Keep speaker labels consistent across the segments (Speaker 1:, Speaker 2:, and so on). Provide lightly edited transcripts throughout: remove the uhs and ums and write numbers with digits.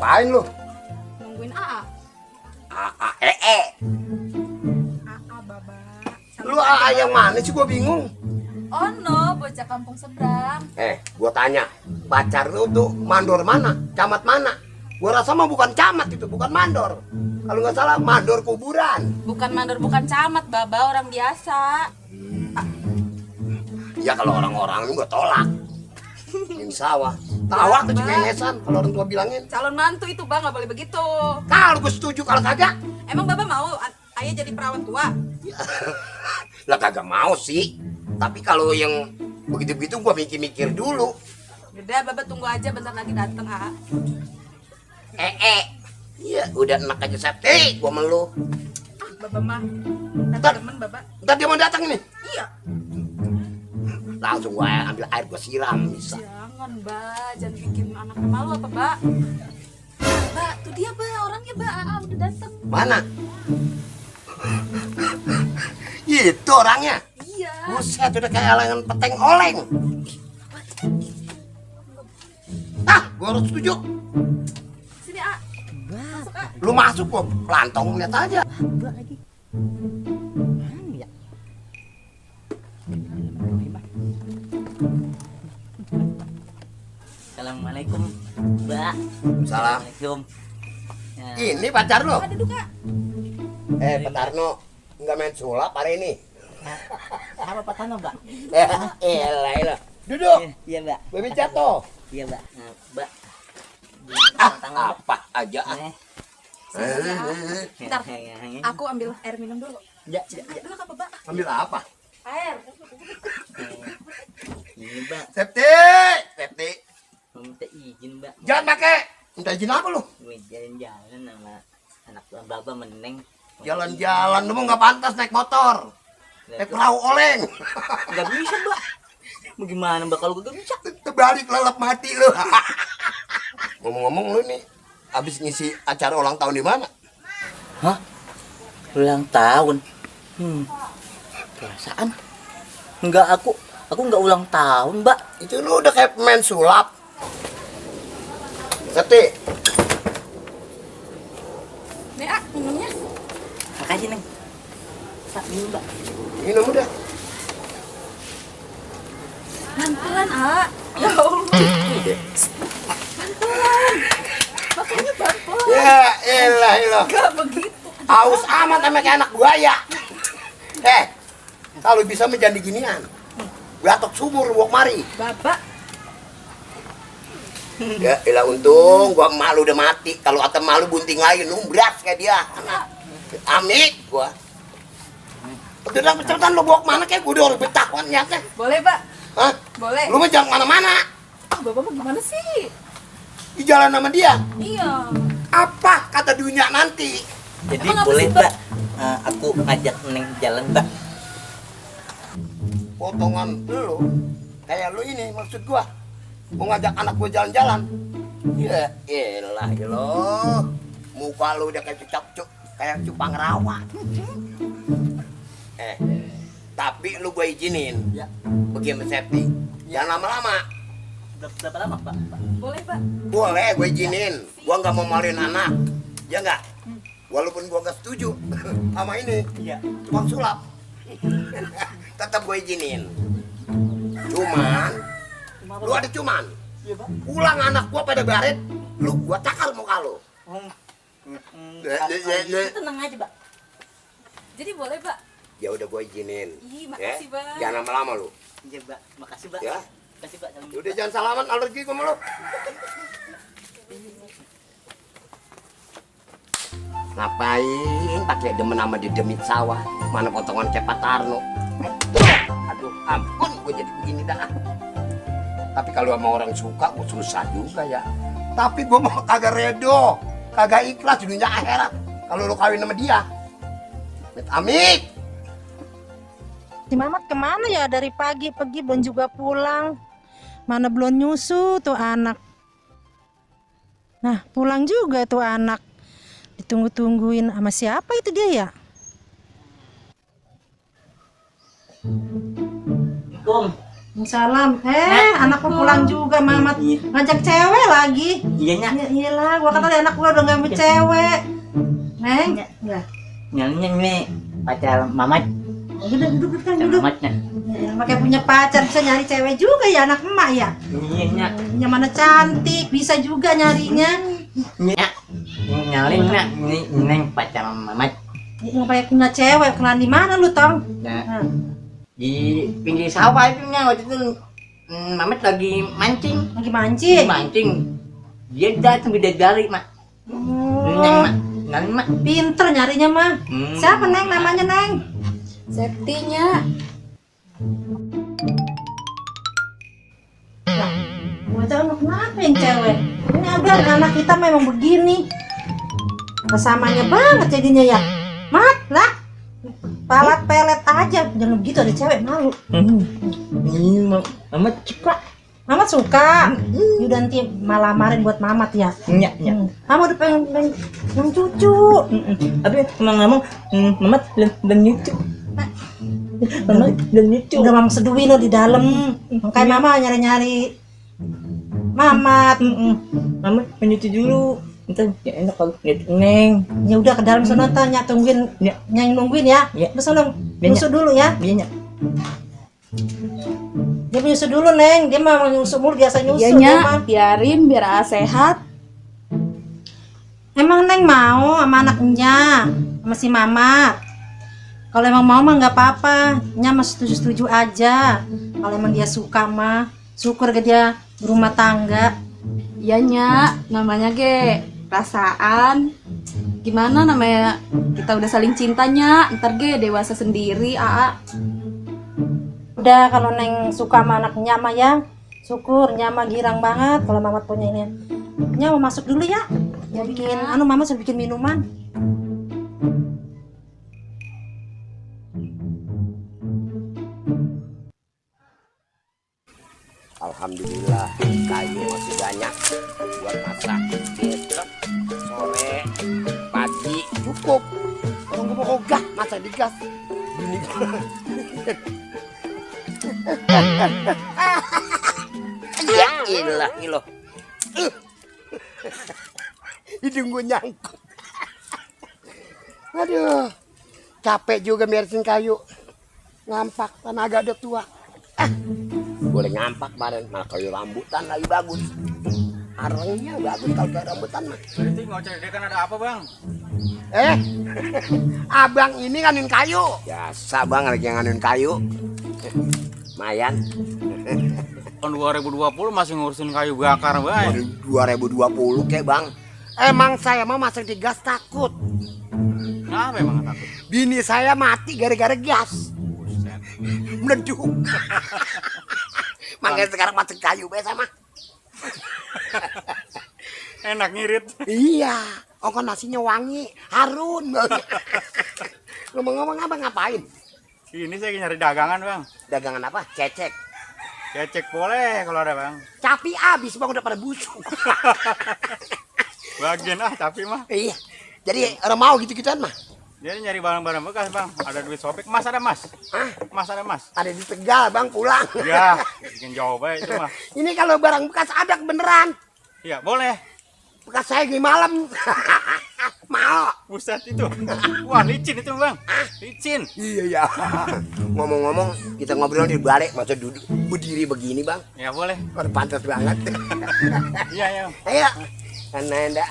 Speaker 1: Ngapain lu?
Speaker 2: Nungguin AA.
Speaker 1: AA
Speaker 2: AA baba.
Speaker 1: Lu AA yang mana sih, gua bingung.
Speaker 2: Oh no, bocah kampung seberang.
Speaker 1: Gua tanya, pacar lu tuh mandor mana? Camat mana? Gua rasa mah bukan camat itu, bukan mandor. Kalau nggak salah mandor kuburan.
Speaker 2: Bukan mandor, bukan camat baba, orang biasa.
Speaker 1: Ya kalau orang-orang lu gua tolak. Ini sawah. Tawa tuh cengengesan kalau orang tua bilangin.
Speaker 2: Calon mantu itu bang, nggak boleh begitu.
Speaker 1: Kalau gua setuju, kalau kagak.
Speaker 2: Emang baba mau ayah jadi perawan tua?
Speaker 1: Lah kagak mau sih. Tapi kalau yang begitu-begitu gua mikir-mikir dulu.
Speaker 2: Udah baba tunggu aja, bentar lagi dateng AA.
Speaker 1: Iya, udah enak aja Septi, gua melu.
Speaker 2: Baba mah
Speaker 1: Ntar.
Speaker 2: temen baba.
Speaker 1: Ntar dia mau datang ini.
Speaker 2: Iya.
Speaker 1: Langsung gua ambil air gua siram bisa.
Speaker 2: Jangan mbak, jangan bikin anaknya malu apa mbak? Mbak, tuh dia mbak, orangnya mbak, AA udah dateng.
Speaker 1: Mana? Itu orangnya.
Speaker 2: Iya.
Speaker 1: Buset, udah kayak alangan peteng oleng. Gua harus setuju.
Speaker 2: Sini A. Masuk A.
Speaker 1: Lu masuk gua pelantong lihat aja.
Speaker 3: Mbak lagi. Mana ya? Assalamualaikum, Mbak.
Speaker 1: Salam.
Speaker 3: Assalamualaikum. Ya.
Speaker 1: Ini pacar lu?
Speaker 2: A duduk A.
Speaker 1: Pak Tarno, nggak main sulap hari ini.
Speaker 3: Apa Pak Tano, Mbak?
Speaker 1: Elah. Duduk.
Speaker 3: Iya, Mbak.
Speaker 1: Babi jatuh.
Speaker 3: Iya, Mbak. Nah, Mbak.
Speaker 1: Apa aja.
Speaker 2: Bentar, aku ambil air minum dulu.
Speaker 3: Ya, ya, ya.
Speaker 2: Dulu apa mbak?
Speaker 1: Ambil apa?
Speaker 2: Air.
Speaker 3: Ini, Mbak.
Speaker 1: Septi.
Speaker 3: Mau minta izin, Mbak.
Speaker 1: Jangan pakai. Minta izin apa lu?
Speaker 3: Mau jalan-jalan sama anak Bapak meneng.
Speaker 1: Jalan-jalan, lu nggak pantas naik motor. Naik perahu oleng.
Speaker 3: Nggak bisa, Mbak. Bagaimana, Mbak, kalau gue bisa?
Speaker 1: Terbalik lelap mati lu. Ngomong-ngomong lu nih, abis ngisi acara ulang tahun di mana?
Speaker 3: Hah? Ulang tahun? Perasaan? Enggak, aku nggak ulang tahun, Mbak.
Speaker 1: Itu lu udah kayak pemain sulap. Septi.
Speaker 2: Nih A, minumnya.
Speaker 3: Makasih, Neng. Pak, minum, Mbak.
Speaker 1: Minum udah.
Speaker 2: Pelan-pelan A. Ya Allah. Pelan-pelan. Makanya pelan-pelan.
Speaker 1: Ya elah.
Speaker 2: Gak begitu.
Speaker 1: Aus amat sama kayak anak buaya. Kalau bisa menjadi ginian. Batok sumur buak mari.
Speaker 2: Bapak.
Speaker 1: Ya elah, untung gua malu udah mati. Kalau atem malu bunting lagi numbras kayak dia. Amit gua. Udah cepetan lu bawa kemana kayak gua udah orang betakwan nyata.
Speaker 2: Boleh Pak?
Speaker 1: Hah?
Speaker 2: Boleh.
Speaker 1: Lu mah jangan kemana-mana.
Speaker 2: Bapak mah gimana sih?
Speaker 1: Di jalan sama dia.
Speaker 2: Iya.
Speaker 1: Apa kata dunia nanti?
Speaker 3: Jadi
Speaker 2: Emang apa
Speaker 3: boleh,
Speaker 2: sih, Mbak?
Speaker 3: Mbak? Aku ngajak Neng jalan, Mbak.
Speaker 1: Potongan lu kayak lu ini maksud gua. Mau ngajak anak gua jalan-jalan. Ya elah lo. Muka lu udah kayak kayak cupang rawa. Tapi lu gua izinin.
Speaker 3: Ya.
Speaker 1: Pergi sama Septi. Jangan lama-lama.
Speaker 3: Berapa lama, Pak?
Speaker 2: Boleh Pak.
Speaker 1: Boleh gue izinin. Gua nggak mau maluin anak. Ya nggak? Walaupun gua nggak setuju sama ini.
Speaker 3: Iya.
Speaker 1: Cuma sulap. Tetap gue izinin. Cuman lu ada cuman.
Speaker 3: Iya, Pak.
Speaker 1: Pulang anak gua pada baret, lu gua cakar muka lu.
Speaker 3: Tenang aja, Pak.
Speaker 2: Jadi boleh Pak.
Speaker 1: Ya udah gua izinin.
Speaker 2: Ih, makasih, Bang.
Speaker 1: Jangan lama-lama lu.
Speaker 3: Iya, Mbak. Makasih, Pak.
Speaker 1: Ya.
Speaker 3: Makasih, Pak.
Speaker 1: Udah jangan salaman, alergi gua sama lu. Ngapain pakai demen sama di demit sawah? Mana potongan kayak Pak Tarno? Aduh, ampun gue jadi begini dah. Tapi kalau sama orang suka, gue susah juga ya. Tapi gue mau kagak redo, kagak ikhlas di dunia akhirat. Kalau lu kawin sama dia, amit.
Speaker 4: Si Mamat kemana ya dari pagi pergi belum juga pulang. Mana belum nyusu tuh anak. Nah pulang juga tuh anak. Ditunggu-tungguin sama siapa itu dia ya?
Speaker 3: Assalamualaikum.
Speaker 4: Salam. Anakku pulang juga, Mamat. Ngajak cewek lagi.
Speaker 3: Iya nya.
Speaker 4: Ya iyalah, gua kata anak gua udah nggak mau cewek. Neng, ya.
Speaker 3: Nyalnya ini pacar Mamat.
Speaker 4: Udah duduk kan
Speaker 3: Pacar
Speaker 4: duduk.
Speaker 3: Mamatnya.
Speaker 4: Ya, pakai punya pacar bisa nyari cewek juga ya anak emak ya.
Speaker 3: Iya nya.
Speaker 4: Yang mana cantik bisa juga nyarinya.
Speaker 3: Nya. Nyalin nak ini neng pacar Mamat.
Speaker 4: Nggak pakai punya cewek, kenalan di mana lu Tong?
Speaker 3: Nah, di pinggir sawah itu nya waktu itu Mamat lagi mancing.
Speaker 4: Lagi mancing.
Speaker 3: Mancing. Dia datang bidadari mak. Neng mak. Nyalin mak.
Speaker 4: Pinter nyarinya mah. Siapa Neng namanya Neng?
Speaker 2: Septinya.
Speaker 4: Gua tahu kenapa yang cewek. Ini abang anak kita memang begini. Kesamanya banget jadinya ya. Mat lah. Palat pelet aja. Jangan begitu ada cewek malu.
Speaker 3: Ini Mamat suka.
Speaker 4: Mamat suka. Yaudah nanti malah marin buat Mamat ya.
Speaker 3: Nya nya.
Speaker 4: Kamu udah pengen yang cucu.
Speaker 3: Tapi ngomong Mamat dan itu. Mamat dan itu.
Speaker 4: Udah Mama seduhin lo di dalam. Makanya Mama nyari-nyari Mamat.
Speaker 3: Mamat menyuci dulu. Entar ya enak kalau lihat neng.
Speaker 4: Ya udah ke dalam sana tanya tungguin
Speaker 3: Ya.
Speaker 4: yang nungguin ya.
Speaker 3: Ya.
Speaker 4: Terus sana
Speaker 3: Ya,
Speaker 4: nyusu dulu ya.
Speaker 3: Dia nya.
Speaker 4: Dia nyusu dulu Neng. Dia mah nyusu mulu biasa nyusu
Speaker 2: Iya
Speaker 4: dia
Speaker 2: nya,
Speaker 4: mah.
Speaker 2: biarin biar Aa sehat.
Speaker 4: Emang Neng mau sama anaknya sama si Mama. Kalau emang mau mah nggak apa-apa. Nya mah setuju-setuju aja. Kalau emang dia suka mah syukur ke dia berumah tangga.
Speaker 2: Iya nya, namanya ge perasaan. Gimana namanya kita udah saling cintanya, ntar ge dewasa sendiri Aa.
Speaker 4: Udah kalau Neng suka sama anaknya mah ya syukur. Nya mah girang banget kalau Mamat punya ini. Nya mau masuk dulu ya. Ya bikin Mama suruh bikin minuman.
Speaker 1: Alhamdulillah kayu masih banyak buat masak besok sore pagi cukup. Orang gue mau ogah masak di gas gini. Ya ilah iloh. Hidung gue nyangkut. Aduh, capek juga beresin kayu. Ngampak, tenaga udah tua. Boleh ngampak kemarin, malah kayu rambutan lagi bagus. Arangnya bagus kalau kayu rambutan mah.
Speaker 5: Berarti ngoceh dia kan ada apa bang?
Speaker 1: Abang ini nganuin kayu. Biasa bang lagi nganuin kayu. Mayan.
Speaker 5: Tahun 2020 masih ngurusin kayu bakar bang.
Speaker 1: 2020 kek bang. Emang saya mah masuk di gas takut.
Speaker 5: Kenapa emang takut?
Speaker 1: Bini saya mati gara-gara gas.
Speaker 5: Buset.
Speaker 1: Meleduk. Makanya sekarang masuk kayu biasa mah.
Speaker 5: Enak ngirit.
Speaker 1: Iya, kan nasinya wangi, harun. Ngomong-ngomong abang ngapain?
Speaker 5: Ini saya nyari dagangan bang.
Speaker 1: Dagangan apa? Cecek.
Speaker 5: Cecek boleh kalau ada bang.
Speaker 1: Capi abis bang udah pada busuk.
Speaker 5: Bagian tapi mah.
Speaker 1: Iya. Jadi orang mau gitu-gituan mah.
Speaker 5: Jadi nyari barang-barang bekas bang. Ada duit sobek. Mas ada mas.
Speaker 1: Hah?
Speaker 5: Mas ada mas.
Speaker 1: Ada di Tegal bang pulang.
Speaker 5: Ya, bikin jauh baik itu mah.
Speaker 1: Ini kalau barang bekas ada beneran.
Speaker 5: Iya boleh.
Speaker 1: Bekas saya di malam. Mau.
Speaker 5: Buset itu. Wah licin itu bang. Licin.
Speaker 1: Iya ya. Ngomong-ngomong kita ngobrol di balik masa duduk berdiri begini bang.
Speaker 5: Ya boleh.
Speaker 1: Udah pantas banget.
Speaker 5: Iya ya.
Speaker 1: Ayo. Karena enggak.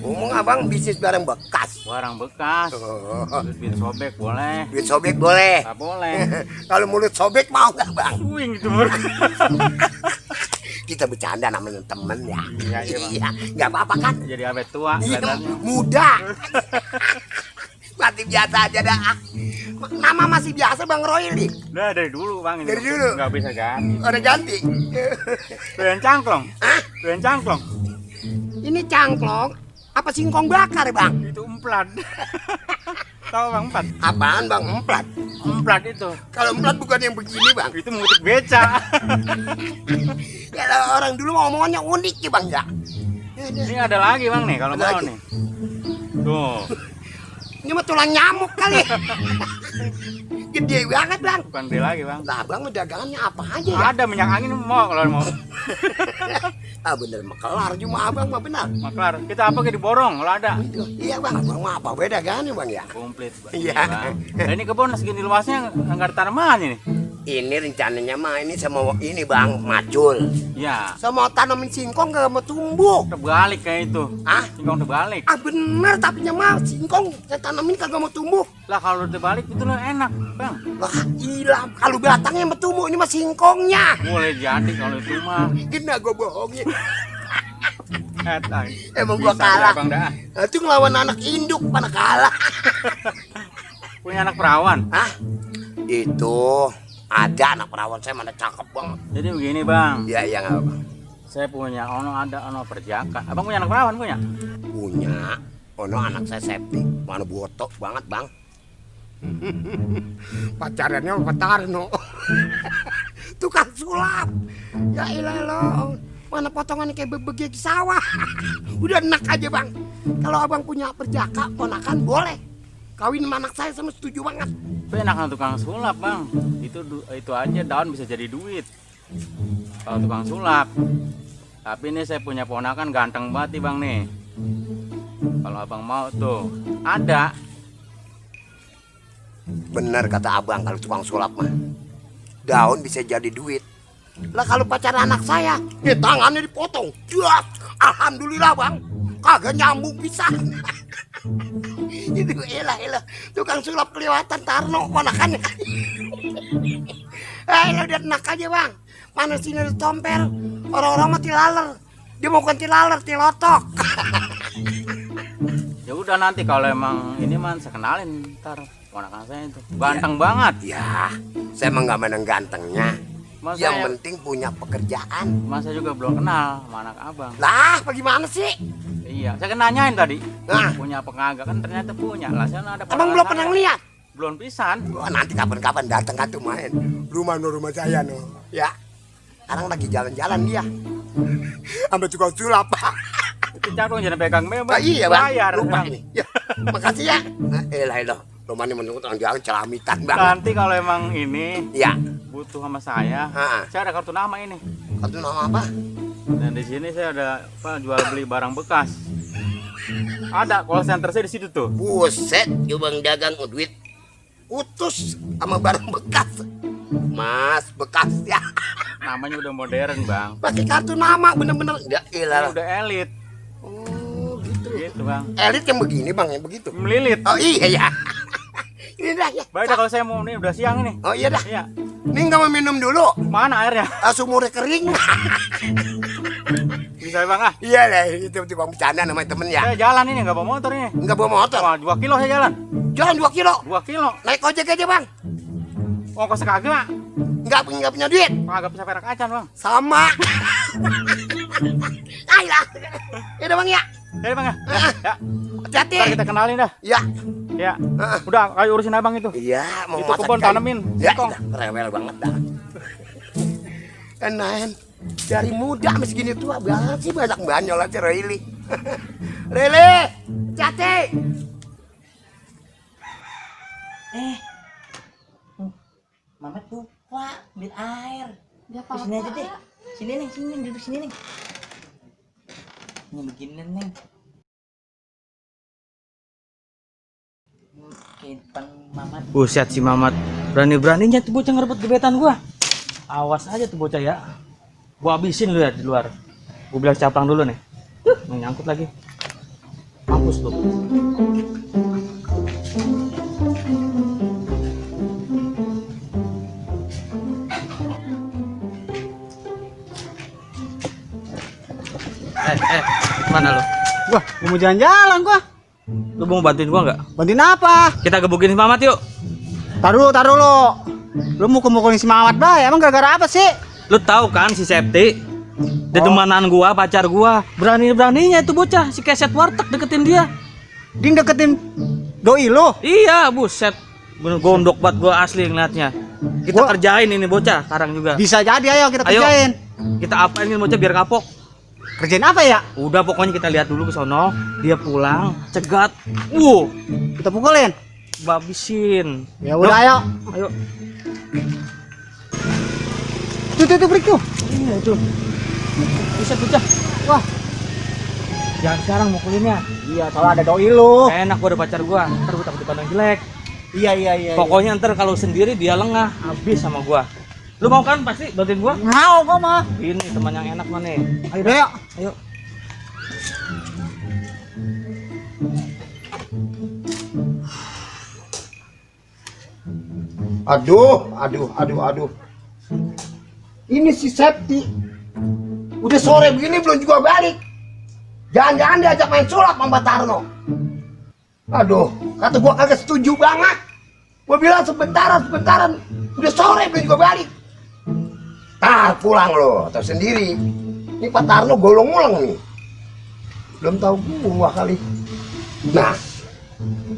Speaker 1: Ngomong abang bisnis barang bekas.
Speaker 5: Barang bekas.
Speaker 1: Oh,
Speaker 5: Duit sobek boleh.
Speaker 1: duit sobek boleh.
Speaker 5: Tak boleh.
Speaker 1: Kalau mulut sobek mau nggak bang?
Speaker 5: Swing itu bang.
Speaker 1: Kita bercanda namanya temen ya.
Speaker 5: Iya, iya, Bang.
Speaker 1: Iya, nggak apa-apa kan?
Speaker 5: Jadi awet tua
Speaker 1: Iya,
Speaker 5: kelihatannya.
Speaker 1: muda. Mati biasa aja dah. Nama masih biasa Bang Roy nih.
Speaker 5: Udah dari dulu bang ini.
Speaker 1: Dari dulu?
Speaker 5: Nggak bisa ganti.
Speaker 1: Udah ganti.
Speaker 5: Doyan cangklong.
Speaker 1: Hah?
Speaker 5: Doyan cangklong.
Speaker 1: Ini cangklong apa singkong bakar bang?
Speaker 5: Itu emplat. Tahu bang emplat?
Speaker 1: Apaan bang emplat?
Speaker 5: Emplat itu.
Speaker 1: Kalau emplat bukan yang begini bang.
Speaker 5: Itu mengutik beca.
Speaker 1: Kalau orang dulu ngomongannya unik ya bang ya.
Speaker 5: Ini ada lagi bang nih kalau
Speaker 1: Ada
Speaker 5: mau
Speaker 1: lagi?
Speaker 5: nih. Tuh.
Speaker 1: Ini mah tulang nyamuk kali. Gede banget bang.
Speaker 5: Bukan dia lagi bang.
Speaker 1: Lah bang dagangannya apa aja ya?
Speaker 5: Ada minyak angin mau kalau mau.
Speaker 1: Ah bener kelar cuma abang mah benar.
Speaker 5: Maklar. Kita apa kayak diborong kalau ada.
Speaker 1: Iya bang, abang mah apa beda kan ya bang ya?
Speaker 5: Komplit bang.
Speaker 1: Iya.
Speaker 5: Bang. Nah, ini kebun segini luasnya nggak ada tanaman ini.
Speaker 1: Ini rencananya mah ini sama ini bang macul.
Speaker 5: Ya.
Speaker 1: Sama tanamin singkong gak mau tumbuh.
Speaker 5: Terbalik kayak itu.
Speaker 1: Ah?
Speaker 5: Singkong terbalik.
Speaker 1: Ah bener tapi mah singkong saya tanamin kagak mau tumbuh.
Speaker 5: Lah kalau terbalik itu lah enak bang.
Speaker 1: Lah ilah kalau batangnya mau tumbuh ini mah singkongnya.
Speaker 5: Boleh jadi kalau itu mah.
Speaker 1: Gina gue bohongin.
Speaker 5: Etang.
Speaker 1: Emang gua
Speaker 5: Bisa
Speaker 1: kalah.
Speaker 5: aja, bang dah.
Speaker 1: Nah, itu ngelawan anak induk mana kalah.
Speaker 5: Punya anak perawan.
Speaker 1: Hah? Itu ada anak perawan saya mana cakep banget.
Speaker 5: Jadi begini bang.
Speaker 1: Iya iya nggak apa.
Speaker 5: Saya punya ono perjaka. Abang punya anak perawan punya?
Speaker 1: Punya. Ono anak saya Septi. Mana botok banget bang. Pacarannya sama Tarno. Tukang sulap. Ya ilah lo. Mana potongannya kayak bebegi sawah. Udah enak aja bang. Kalau abang punya perjaka ponakan boleh. Kawin sama anak saya sama setuju banget.
Speaker 5: Tapi enakan tukang sulap bang. Itu aja daun bisa jadi duit. Kalau tukang sulap. Tapi ini saya punya ponakan ganteng banget nih bang nih. Kalau abang mau tuh ada.
Speaker 1: Bener kata abang kalau tukang sulap mah. Daun bisa jadi duit. Lah kalau pacar anak saya, tangannya dipotong. Jelas, alhamdulillah bang, kagak nyambung pisan. Itu elah, tukang sulap kelewatan Tarno ponakannya. Lo udah enak aja bang, mana sini ditompel, orang-orang mah tilaler. Dia mau bukan tilaler, tilotok.
Speaker 5: Ya udah nanti kalau emang ini man saya kenalin ntar ponakan saya itu ganteng banget.
Speaker 1: Ya, saya emang gak menang gantengnya.
Speaker 5: Mas
Speaker 1: Yang
Speaker 5: saya,
Speaker 1: penting punya pekerjaan.
Speaker 5: Mas saya juga belum kenal sama anak abang.
Speaker 1: Lah, bagaimana sih?
Speaker 5: Iya, saya kan nanyain tadi.
Speaker 1: Nah.
Speaker 5: Punya apa kagak kan ternyata punya. Lah sana ada
Speaker 1: Abang
Speaker 5: ponakan
Speaker 1: belum pernah
Speaker 5: saya.
Speaker 1: lihat?
Speaker 5: Belum pisan.
Speaker 1: Wah, nanti kapan-kapan datang kan tuh main. Rumah saya no. Ya. Sekarang lagi jalan-jalan dia. Sampai tukang sulap.
Speaker 5: Picak dong jangan pegang bebas.
Speaker 1: Iya bang.
Speaker 5: Bayar.
Speaker 1: Lupa
Speaker 5: Bang.
Speaker 1: ini. Ya. Makasih ya. Elah. Rumah ini menurut orang jalan celamitan bang.
Speaker 5: Nanti kalau emang ini
Speaker 1: Ya.
Speaker 5: butuh sama saya ada kartu nama ini.
Speaker 1: Kartu nama apa?
Speaker 5: Dan di sini saya ada jual beli barang bekas. Ada call center saya di situ tuh.
Speaker 1: Buset, bang dagang duit. Utus sama barang bekas. Mas bekas ya.
Speaker 5: Namanya udah modern bang.
Speaker 1: Pakai kartu nama bener-bener. Ya elah.
Speaker 5: Udah elit.
Speaker 1: Oh gitu.
Speaker 5: Gitu bang.
Speaker 1: Elit yang begini bang, yang begitu.
Speaker 5: Melilit.
Speaker 1: Oh iya ya. Ini dah ya.
Speaker 5: Baik dah kalau saya mau nih udah siang ini.
Speaker 1: Oh iya dah.
Speaker 5: Iya.
Speaker 1: Ini nggak mau minum dulu.
Speaker 5: Mana airnya?
Speaker 1: Sumurnya kering.
Speaker 5: Bisa bang ah.
Speaker 1: Iya lah, itu bang bercanda namanya temen ya.
Speaker 5: Saya jalan ini nggak bawa motor ini.
Speaker 1: Nggak bawa motor.
Speaker 5: Wah, 2 kilo saya jalan.
Speaker 1: Jalan 2 kilo.
Speaker 5: 2 kilo.
Speaker 1: Naik ojek aja bang.
Speaker 5: Ongkos kagak.
Speaker 1: Nggak punya duit.
Speaker 5: Kagak bisa perak acan bang.
Speaker 1: Sama. Ayolah. Ya udah bang ya.
Speaker 5: Ya bang ya. Ya.
Speaker 1: Hati-hati.
Speaker 5: Ntar kita kenalin dah.
Speaker 1: Ya.
Speaker 5: Ya. Udah, kayu urusin abang itu.
Speaker 1: Iya, mau
Speaker 5: Itu
Speaker 1: masak
Speaker 5: kebun
Speaker 1: kayu.
Speaker 5: tanemin,
Speaker 1: Ya,
Speaker 5: singkong.
Speaker 1: dah, rewel banget dah. Enain dari muda sampai segini tua banget sih banyak banyol aja Rili. Rili, hati-hati.
Speaker 3: Mamet lupa ambil air.
Speaker 2: Dia
Speaker 3: Di sini aja deh. Sini nih, sini duduk sini nih. Ini begini neng. Kehidupan Mamat.
Speaker 5: Buset si Mamat. Berani-beraninya tuh bocah ngerebut gebetan gua. Awas aja tuh bocah ya. Gua habisin lu ya di luar. Gua bilang caplang dulu nih. Nyangkut lagi. Mampus lu. Mana lu?
Speaker 6: Wah, mau jalan-jalan gua.
Speaker 5: Lu mau bantuin gua nggak?
Speaker 6: Bantuin apa?
Speaker 5: Kita gebukin si Mamat yuk.
Speaker 6: Taruh lu. Lu mukul-mukulin si Mawat bay. Emang gara-gara apa sih?
Speaker 5: Lu tahu kan si Septi? Dedemanan gua, pacar gua. Berani-beraninya itu bocah si keset warteg deketin dia.
Speaker 6: Dia deketin doi lu.
Speaker 5: Iya, buset. Bener gondok banget gua asli ngeliatnya. Kita
Speaker 6: Gua-
Speaker 5: kerjain ini bocah sekarang juga.
Speaker 6: Bisa jadi, ayo kita
Speaker 5: Ayo.
Speaker 6: kerjain.
Speaker 5: Kita apain ini bocah biar kapok.
Speaker 6: Kerjain apa ya?
Speaker 7: Udah pokoknya kita lihat dulu ke sono. Dia pulang, cegat.
Speaker 6: Kita pukulin.
Speaker 7: Babisin.
Speaker 6: Ya udah, ayo.
Speaker 7: Ayo.
Speaker 6: Tuh, break tuh.
Speaker 7: Iya itu. Bisa pecah.
Speaker 6: Wah,
Speaker 7: Jangan sekarang mukulinnya.
Speaker 6: iya, soalnya ada doi lu.
Speaker 7: Enak gua ada pacar gua. Ntar gua takut dipandang jelek.
Speaker 6: Iya.
Speaker 7: Pokoknya ntar kalau sendiri dia lengah, habis sama gua. Lu mau kan pasti bantuin gua?
Speaker 6: Mau kok mah.
Speaker 7: Ini teman yang enak mana?
Speaker 6: Ayo, ayo.
Speaker 7: Ayo.
Speaker 1: Aduh. Ini si Septi. Udah sore begini belum juga balik. Jangan-jangan diajak main sulap sama Mbak Tarno. Aduh, kata gua kagak setuju banget. Gua bilang sebentaran. Udah sore belum juga balik. Tar pulang lo, atau sendiri. Ini Pak Tarno golong-golong nih. Belum tahu gua kali. Nah,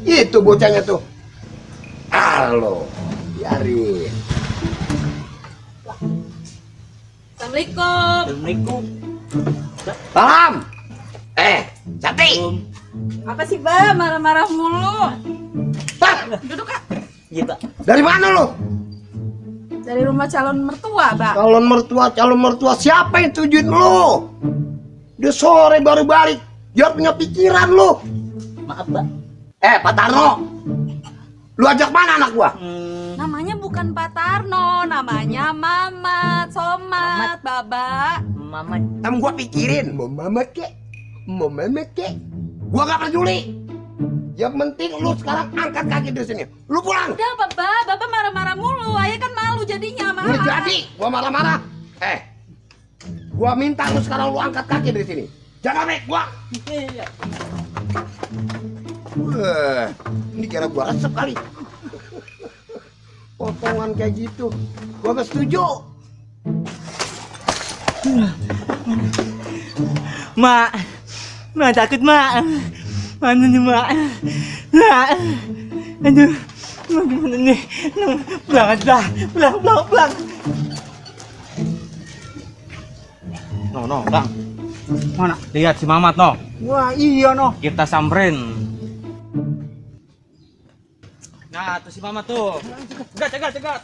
Speaker 1: itu bocahnya tuh. Halo, biarin.
Speaker 2: Assalamualaikum.
Speaker 7: Assalamualaikum.
Speaker 1: Salam. Sati.
Speaker 2: Apa sih, Ba? Marah-marah mulu.
Speaker 1: Hah,
Speaker 2: Duduk, Kak.
Speaker 7: Iya, Pak.
Speaker 1: dari mana lo?
Speaker 2: Dari rumah calon mertua, Ba.
Speaker 1: Calon mertua siapa yang tujuin lo? Udah sore baru balik. Biar punya pikiran lo.
Speaker 7: Maaf, Pak.
Speaker 1: Pak Tarno. Lu ajak mana anak gua?
Speaker 2: Namanya bukan Pak Tarno, namanya Mamat, Somat, Baba.
Speaker 7: Mama.
Speaker 1: Tem gua pikirin. Mau mamet kek. Gua gak peduli. Yang penting lu sekarang angkat kaki dari sini. Lu pulang.
Speaker 2: Udah, Baba marah-marah mulu. Ayah kan malu jadinya,
Speaker 1: Udah
Speaker 2: marah.
Speaker 1: jadi. Gua marah-marah. Gua minta lu sekarang lu angkat kaki dari sini. Jangan naik gua. Ini kira gua resep kali. Potongan kayak gitu. Gua gak setuju.
Speaker 7: Mak takut, Mak. Mana nih, Mak? Aduh, gimana nih? Pulang. No, Bang.
Speaker 6: Mana?
Speaker 7: Lihat si Mamat, no.
Speaker 6: Wah, iya noh.
Speaker 7: Kita samperin. Nah, tuh si Mamat tuh. Cegat.